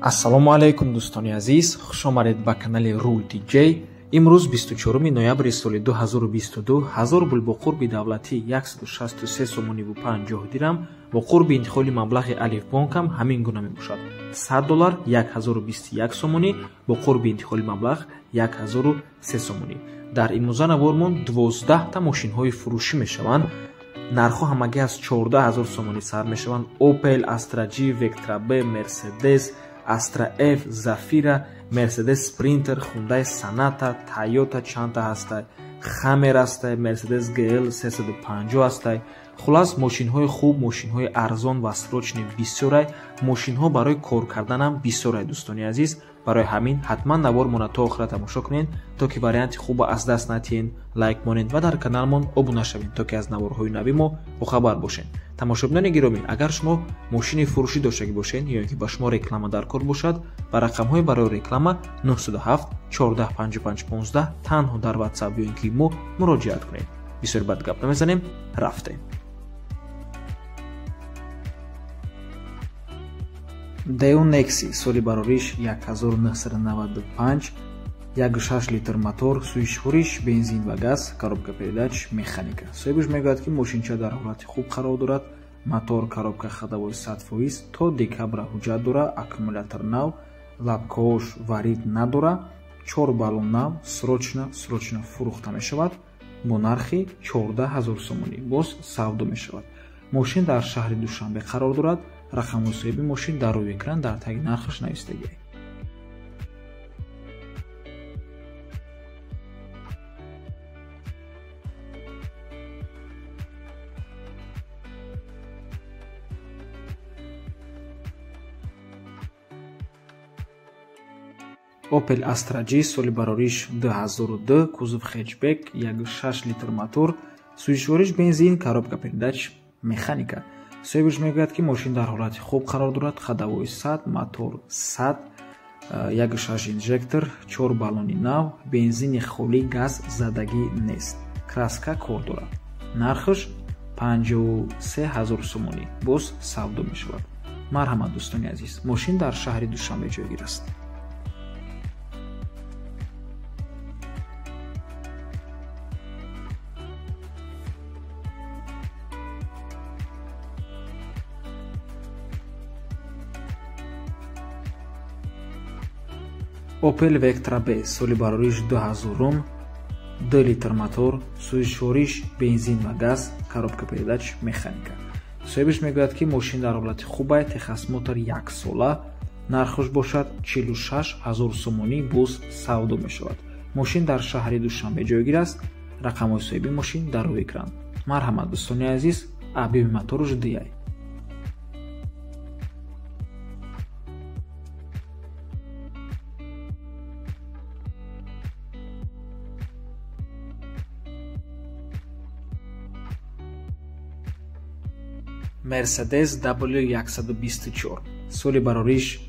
Ассалому алайкум, дӯстони азиз, хуш омадед ба канали Рул TJ. Имрӯз 24 ноябри соли 2022, 1000 рубл бо қурби давлатӣ 163 сомониву 50 дирам, бо қурби интиқоли маблағи Алифбонкам ҳамин гуна мебошад. 100 доллар 1021 сомонӣ, бо қурби интиқоли маблағ 1003 сомонӣ. Дар имрӯза навормон 12 та мошинҳои фурӯшӣ мешаванд. Нархҳо ҳамагӣ аз 14 000 сомонӣ сар мешаванд. Opel Astra G, Vectra B, Mercedes, Astra F, Zafira, Mercedes Sprinter, Hyundai Sonata, Toyota чандта ҳастай, Hammer ҳастай, Mercedes GL 350 ҳастай. Хулас, мошинҳои хуб, мошинҳои арзон ва срочный бисёрай, мошинҳо барои кор карданам бисёрай, дӯстони азиз. Барои ҳамин ҳатман навормона то охира тамошо кунед, то ки варианти хуба аз даст натиҳед, лайк монед ва дар каналмон обуна шавед, то ки аз наворҳои нави мо бохабар бошед. Тамошобинони гиромӣ, агар шумо мошини фурӯшӣ доштагӣ бошед ё ин ки ба шумо реклама дар кор бошад, ба рақамҳои барои реклама 907 14 55 15 танҳо дар WhatsApp ё ин ки мо муроҷиат кунед. Бисёр бад гап намезанем, рафтем. Daewoo Nexi, соли барориш 1995, 1,6 литр мотор, сӯзишвориш бензин ва газ, коробка передач механика. Соҳибаш мегӯяд, ки мошинча дар ҳолати хуб қарор дорад, мотор, коробка ходовой 100%, то декабра ҳуҷҷат дора, аккумулятор нав, лапкаош варид надора, 4 баллон нав, срочно срочно фурӯхта мешавад бо нархи 14 000 сомонӣ, боз савдо мешавад. Мошин дар шаҳри Душанбе қарор дорад. Рақами соҳиби мошин дар рӯи экран дар таги нархаш навистагиай. Opel Astra G, соли барориш 2002, кузов хэтчбек, 1,6 литр мотор, сӯзишвориш бензин, коробка передач механика. Соҳибаш мегӯяд, ки мошин дар ҳолати хуб қарор дорад, ходовой 100, мотор 100, 1,6 инжектор, 4 баллони нав, бензини холӣ, газ задагӣ нест, краска кор дорад. Нархаш 53 000 сомонӣ, боз савдо мешавад. Марҳамат, дӯстони азиз, мошин дар шаҳри Душанбе ҷойгир аст. Opel Vectra B, соли барориш 2000, 2 литр мотор, сӯзишвориш бензин ва газ, коробка передач механика. Соҳибаш мегӯяд, ки мошин дар ҳолати хубай, техосмотр яксола, нархаш бошад 46 000 сомонӣ, боз савдо мешавад. Мошин дар шаҳри Душанбе ҷойгир аст. Рақамҳои соҳиби мошин дар рӯи экран. Марҳамат, дӯстони азиз, объёми мотораш диай. Mercedes W124, соли барориш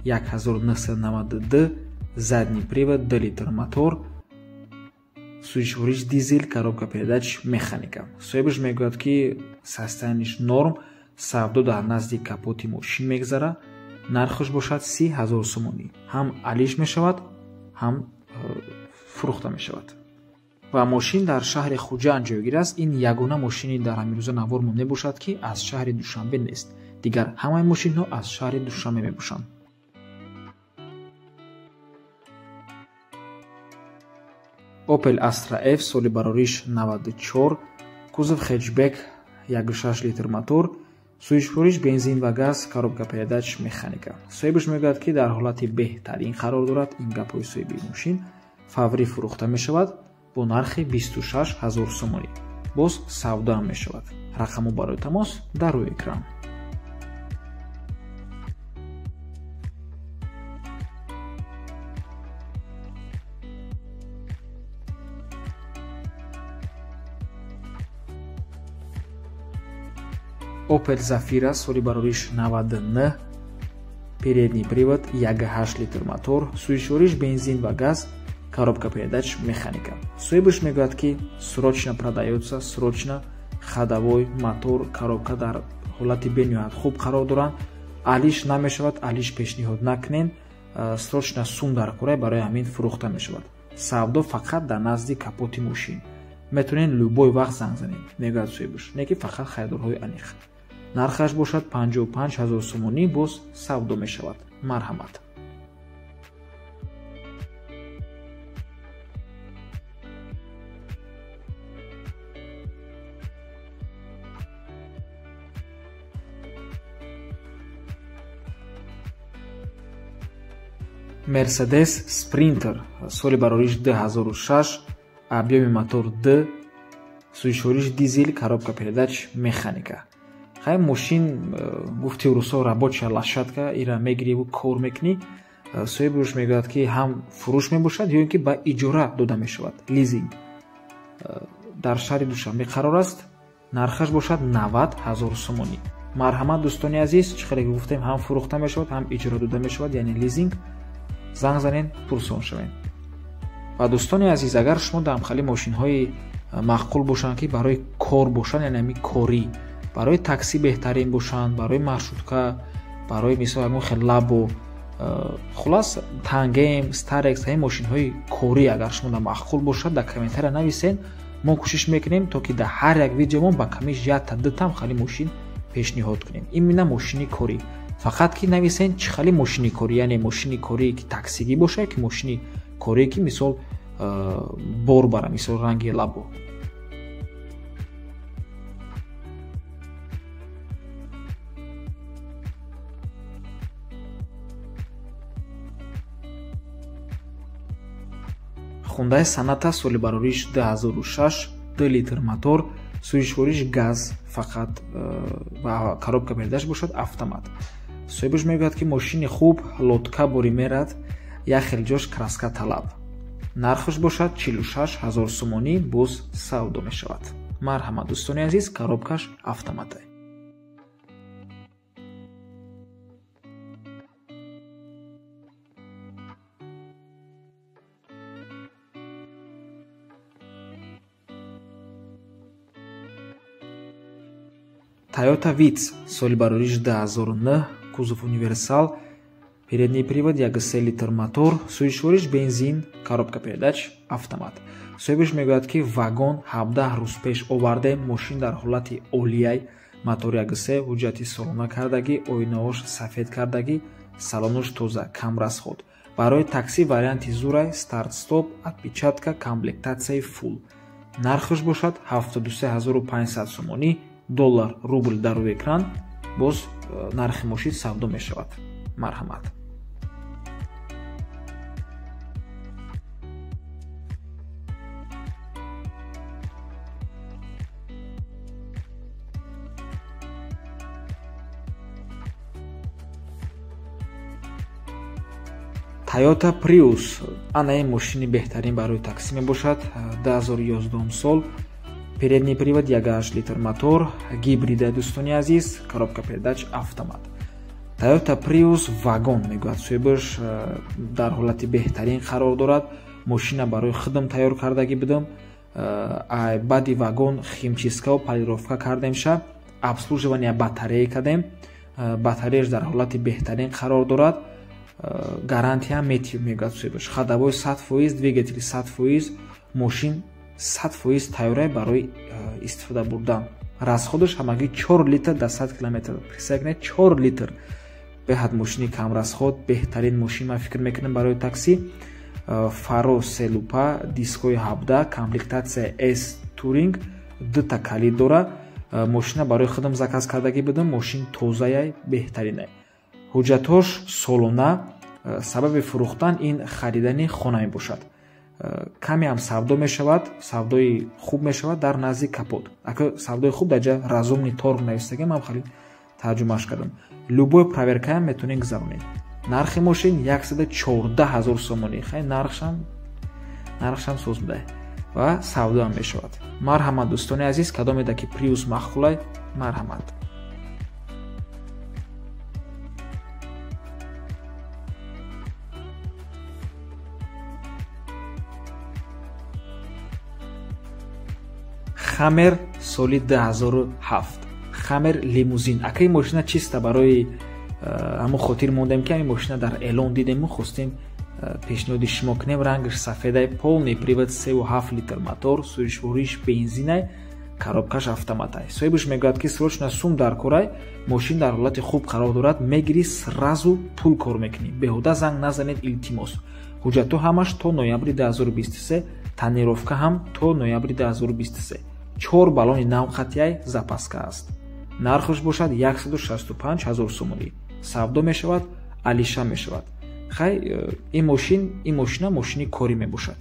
1992, задний привод, 2 литр мотор, сӯзишвориш дизел, коробка передач механика. Соҳибаш мегӯяд, ки состояниш норм, савдо дар назди капоти мошин мегзара, нархаш бошад 30 000 сомонӣ. Ҳам алиш мешавад, ҳам фурӯхта мешавад. Ва мошин дар шаҳри Хуҷанд ҷойгир аст. Ин ягона мошини дар ҳамин рӯза навормон мебошад, ки аз шаҳри Душанбе нест. Дигар ҳамаи мошинҳо аз шаҳри Душанбе мебошанд. Opel Astra F, соли барориш 94, кузов хэтчбек, 1,6 литр мотор, сӯзишвориш бензин ва газ, коробка передач механика. Соҳибаш мегӯяд, ки дар ҳолати беҳтарин қарор дорад. Ин гапҳои соҳиби мошин. Фаврӣ фурӯхта мешавад бо нархи 26 000 сомонӣ, боз савдоам мешавад. Рақамҳо барои тамос дар рӯи экран. Opel Zafira, соли барориш 99, передний привод, 1,8 литр мотор, сӯзишвориш бензин ва газ, коробка передач механика. Соҳибаш мегӯяд, ки срочно продаётся, срочно, ходовой, мотор, коробка дар ҳолати бениҳоят хуб қарор доранд. Алиш намешавад, алиш пешниҳод накунен. Срочно сум дар курай, барои ҳамин фурӯхта мешавад. Савдо фақат дар назди капоти мошин. Метавонед любой вақт занг занед, мегӯяд соҳибаш, не ки фақат харидорҳои аниқ. Нархаш бошад 55 ҳазор сомонӣ, боз савдо мешавад. Марҳамат. Мерседес Спринтер соли барориш 2006, объёми мотор 2, сӯзишвориш дизел, коробка передач механика. Хай мошин гуфти русо рабочая лошадка, ира мегириву кор мекунӣ. Соҳибаш мегӯяд, ки ҳам фурӯш мебошад ё ин ки ба иҷора дода мешавад, лизинг. Дар шаҳри Душанбе қарор аст. Нархаш бошад 90 ҳазор сомонӣ. Марҳамат дӯстони азиз, чӣ хеле гуфтем, ҳам фурӯхта мешавад, ҳам иҷора дода мешавад, яъне лизинг. Занг занед, пурсон шавед. Ва дӯстони азиз, агар шумо дар ҳамхели мошинҳои маъқул бошанд, ки барои кор бошанд, яъне ҳамин корӣ, барои такси беҳтарин бошанд, барои маршрутка, барои мисол ягон хел лабо, хулас тангем, старекс, ҳамин мошинҳои корӣ агар шумо дар маъқул бошад, дар комментария нависед. Мо кӯшиш мекунем, то ки дар ҳар як видеомон ба камиш якта дутам хали мошин пешниҳод кунем. Именно мошини корӣ. Фақат ки нависен чӣ хали мошини корӣ, яъне мошини корӣ ки таксигӣ бошад, ки мошини корӣ ки мисол бор бара, мисол ранги лабо. Хундай Саната соли барориш 2006, 2 литр мотор, сӯзишвориш газ фақат ва коробка передач бошад автомат. Соҳибаш мегӯяд, ки мошини хуб, лодка бори мерад, як хел ҷош краска талаб. Нархаш бошад 46 ҳазор сомонӣ, боз савдо мешавад. Марҳамат дӯстони азиз, коробкаш автоматай. Toyota Vitz соли барориш 2009, кузов универсал, передний привод, 1,3 литр мотор, сӯзишвориш бензин, коробка передач автомат. Соҳибаш мегӯяд, ки вагон 17 рӯз пеш овардем, мошин дар ҳолати олияй, мотор 1,3, ҳуҷҷати солона кардагӣ, оинаҳош сафед кардагӣ, салонош тоза, камрасход. Барои такси варианти зурай, старт-стоп, отпечатка, комплектатсияи фул. Нархаш бошад 73500 сомонӣ, доллар, рубл дар рӯи экран, боз нархи мошин савдо мешавад. Марҳамат. Toyota Prius ана ин мошини беҳтарин барои такси мебошад. 2011 сол, передний привод, 1,8 литр мотор, гибрида дӯстони азиз, коробка передач автомат. Toyota Prius вагон мегӯяд соҳибаш, дар ҳолати беҳтарин қарор дорад. Мошина барои худам тайёр кардагӣ будам. Баъди вагон химчисткаву полировка кардем, ша обслуживание батарея кардем. Батареяш дар ҳолати беҳтарин қарор дорад. Гарантия метив мегӯяд соҳибаш. Ходовой 100%, двигатели 100%, мошин 100% тайёрай барои истифода бурдан. Расходаш ҳамагӣ 4 литр дар 100 километр. Представь, 4 литр. Беҳад мошини камрасход, беҳтарин мошин ман фикр мекунам барои такси. Фаро селупа, дискои 17, комплектатсия S Touring, дута калид дора. Мошина барои худам заказ кардагӣ будам, мошин тозаяй, беҳтаринай. Ҳуҷҷатҳош солона, сабаби фурӯхтан ин харидани хона мебошад. Каме ҳам савдо мешавад, савдои хуб мешавад дар назди капот. Ака савдои хуб дар ҷа разумный торг навистагӣ, ман хеле тарҷумааш кардам. Любой проверкаам метавонед гузаронед. Нархи мошин 114 ҳазор сомонӣ. Хай нархшам соз буда ва савдоам мешавад. Марҳамат дӯстони азиз, кадомеда ки Prius маъқулай, марҳамат. Хаммер соли 2007, Хаммер лимузин. Акаи мошина чиста барои Ҳамон хотир мондем ки ҳамин мошина дар эълон дидему хостем пешниҳоди шумо кунем. Рангаш сафедай, полный привод, 3,7 литр мотор, сӯзишвориш бензинай, коробкаш автоматай. Соҳибаш мегӯяд, ки срочно сум дар корай, мошин дар ҳолати хуб қарор дорад, мегирӣ, сразу пул кор мекунӣ, беҳуда занг назанед, илтимос. Ҳуҷҷатҳо ҳамаш то ноябри 2023, тонировка ҳам то ноябри 2023. 4 баллони нав қатъияй, запаска аст. Нархаш бошад 165 000 сомонӣ. Савдо мешавад, алиша мешавад. Хай, ин мошина мошини корӣ мебошад.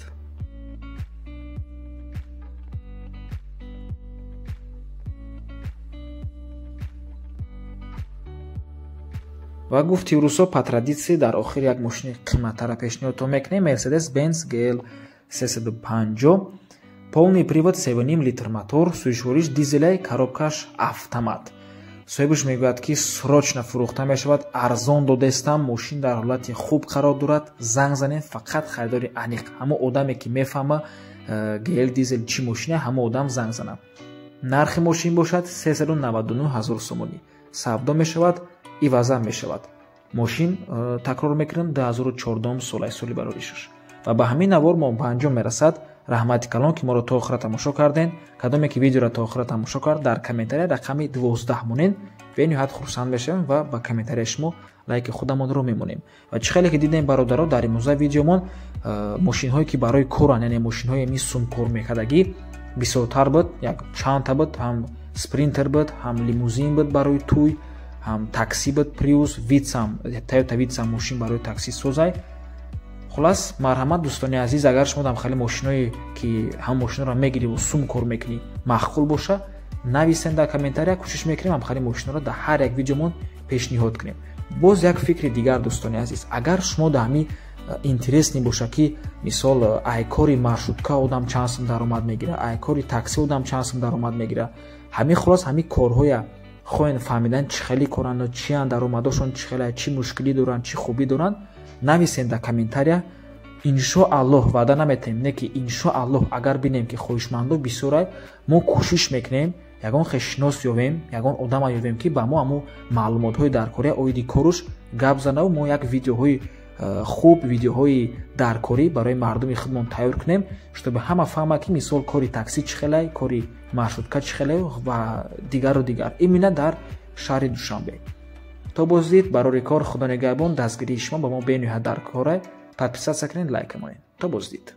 Ва гуфти русо по традитсия дар охир як мошини қиматтара пешниҳодтон мекунем. Mercedes-Benz GL 350, полный привод, 3,5 литр мотор, сӯзишвориш дизелай, коробкаш автомат. Соҳибаш мегӯяд, ки срочно фурӯхта мешавад, арзон додестам, мошин дар ҳолати хуб қарор дорад, занг занед, фақат харидори аниқ, ҳамон одаме ки мефаҳма GL дизел чӣ мошина, ҳамон одам занг занад. Нархи мошин бошад 399 000 сомонӣ. Савдо мешавад, иваза мешавад. Мошин, такрор мекунам, 2014 солаи соли бароришаш. Ва ба ҳамин навор мо ба анҷом мерасад. Раҳмати калон, ки моро то охира тамошо карден. Кадоме ки видеоро то охира тамошо кард, дар комментария рақами 12 монен. Бениҳоят хурсанд мешавем ва ба комментарияи шумо лайки худамонро мемонем. Ва чӣ хеле ки дидем, бародаро, дар имрӯза видеомон мошинҳое ки барои коранд, яъне мошинҳои ами сумкор мекардагӣ бисёртар буд, як чандта буд, ҳам спринтер буд, ҳам лимузин буд барои тӯй, ҳам такси буд, Prius, Vitz-ам, Toyota Vitz-ам мошин барои такси созай. Хулас, марҳамат, дӯстони азиз, агар шумо дам хеле мошиное ки ҳам мошиноро мегирӣ ва сум кор мекунӣ маъқул боша, нависен дар комментария, кӯшиш мекунем ҳам хеле мошиноро дар ҳар як видеомон пешниҳод кунем. Боз як фикри дигар, дӯстони азиз, агар шумо дар ҳами интересни боша, ки мисол айкори маршрутка одам чанд сум даромад мегира, айкори такси одам чанд сум даромад мегира, ҳамин хулас ҳамин корҳоя хоҳен фаҳмидан, чӣ хеле коранд, чиянд даромадошон, чӣ хеле, чӣ мушкилӣ доранд, чӣ хубӣ доранд, нависен дар комментария. Иншоаллоҳ, ваъда наметаҳем, не ки иншоаллоҳ, агар бинем ки хоҳишмандо бисёрай, мо кӯшиш мекунем ягон хешинос ёвем, ягон одама ёвем, ки ба мо ҳамун маълумотҳои даркория оиди коруш гап занаву мо як видеоҳои хуб, видеоҳои даркорӣ барои мардуми худмон тайёр кунем, чтобы ҳама фаҳма, ки мисол кори такси чӣ хелай, кори маршрутка чӣ хелай ва дигару дигар, именно дар шаҳри Душанбе. То боздид, барори кор, Худо нигаҳбон, дастгирии шумо ба мо бениҳоят даркорай. Подписаться кунед, лайк монед. То боздид.